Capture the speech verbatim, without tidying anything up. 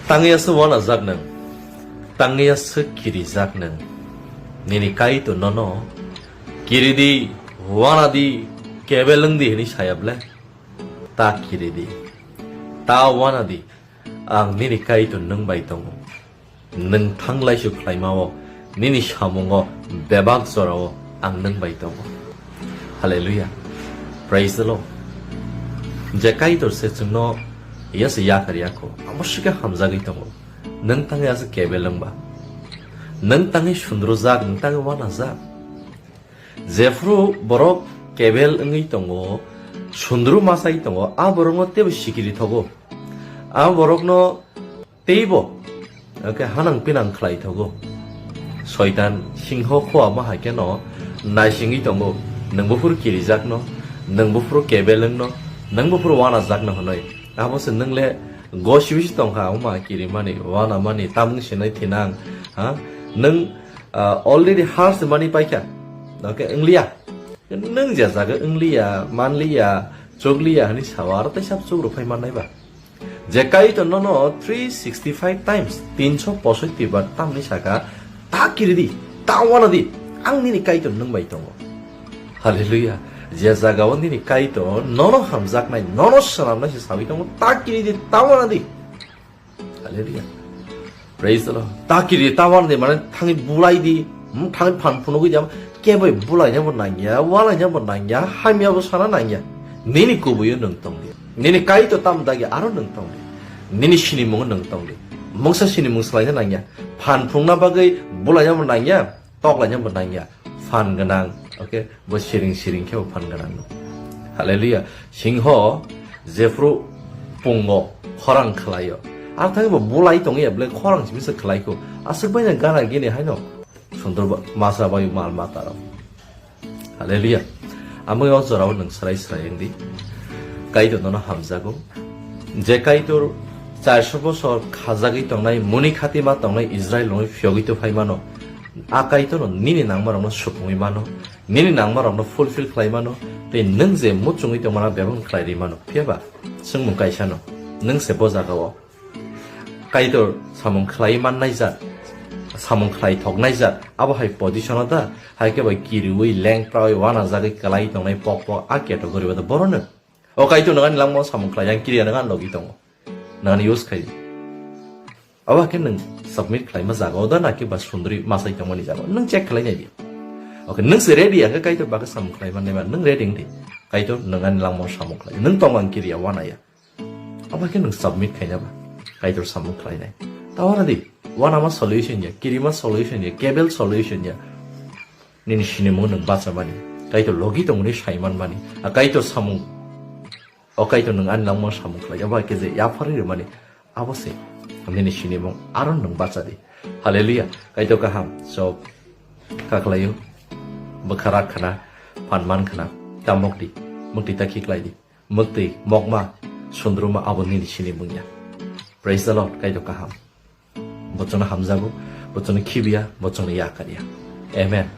Tangya se wanajak nwng, tangya se kirijak nwng. Nini Kaitor nono kiridi, wanadi, kebel wngdi hwnwi saya ble? Ta kiridi, ta wanadi, ang nini Kaitor nwng bai tongo. Nwng thanglaisu khlaimao, nini samungo, bebak jorao ang nwng bai tongo. Hallelujah. Praise the Lord. Je Kaitor se chwngno yase yakar yakho, abo swkhe hamjagwi tongo. Nwng tangwi ase kebel wngba. Nwng tangwi sundrujak, nwng tangwi wanajak. Jephru borok kebel wngwi tongo, sundru masai tongo, a borokno teibo sikiri thogo. A borokno teibo, okay, hanang pinang khlai thogo. Soitan singho khua ma hai kheno naisingwi tongo. Nwng buphuru kirijakno, nwng buphuru kebel wngno, nwng buphuru wanajakno hwnwi. Abo se nwng le gosiwi se tongkha, wngma kirimani, wanamani, tamung sinai thinang, ha? Nwng, ah, already har se mani paikha, okay, wngliya. Nwng je jaga wngliya, manliya, chukliya hwnwi sao, aro teisa chuk rwphai mannai ba? Je Kaitor nono three sixty five times, tinsho posotti bar tamni saka, ta kiridi, ta wanadi, ang nini Kaitor nwng bai tongo. Hallelujah. Je jagao nini Kaitor nono hamjaknai, nono swnamnai se sawi tongo, ta kiridi, ta wanadi. Hallelujah. Praise the Lord. Ta kiridi, ta wanadi mane thangwi bulaidi, hmm, thangwi phan phunugwi di, keboi bulaina bo nangya, walaina bo nangya, hamya bo sana nangya. Nini kubuio nwng tongdi. Nini Kaitor tam dagi aro nwng tongdi. Nini sinimung nwng tongdi. Mungsa sinimung swlaina nangya. Phan phungna bagwi bulaina bo nangya, toklaina bo nangya. Phan gwnang, okay? Bo siring siring khe bo phan gwnang no. Hallelujah. Singho jephru pungo khorang khlaio. Ar thangwi bo bulai tongya ble khorang simi se khlaikho. Aswk baina gana gini haino. Sundor ba-, masa bai mal mata rok. Hallelujah. Amui o jorao nwng srai srai wngdi. Kaitor nono hamjago. Je Kaitor charso bosor khajagwi tongnai, muni khatima tongnai Israel rokni phiyogwi to phai mano. A Kaitor no nini nangma rokno supungwi mano. Nini nangma rokno fulfill khlai mano. Tei nwng je muchungwi tongmana bebak khlai ri mano. Phiya ba? Swngmung kaisa no. Nwng se bo jagao. Kaitor samung khlai mannai jat, samung khlai thoknai jat, abo hai position o da, hai khe bai kiriui, lengpraui, wanajagwi kwlai tongnai pok pok a category o da borok no. O Kaitor nwng ani langmao samung khlai, yang kiriya nwng ani logi tongo. Nwng ani use khai. Abo khe nwng submit khlaima jaga o da, na khe ba sundri masai tongmani jaga o. Nwng check khlai nai di. Okay, nwng se ready ya khe Kaitor bagwi samung khlai mannai ba, nwng ready wng di. Kaitor nwng ani langmao samung khlai. Nwng tong ang kiriya, wanaya. Abo khe nwng submit khaina ba, Kaitor samung khlainai. Ta wanadi, wanama solution ya, kirima solution ya, kebel solution ya. Nini sinimung nwng bachamani, Kaitor logi tongmani saimanmani, a Kaitor samung, o Kaitor nwng ani langmao samung khlai, abo khe je yapharwi rwmani, abo se nini sinimung aro nwng bachadi. Hallelujah, Kaitor kaham, so kakhlaio, bwkha rak khna, phan man khna, tamok di, mukti ta khiklai di. Mwktwi, mokma, sundruma abo nini sinimung ya. Praise the Lord, Kaitor kaham. Bochongno hamjago, bochongno khibiya, bochongno yakarya. Amen.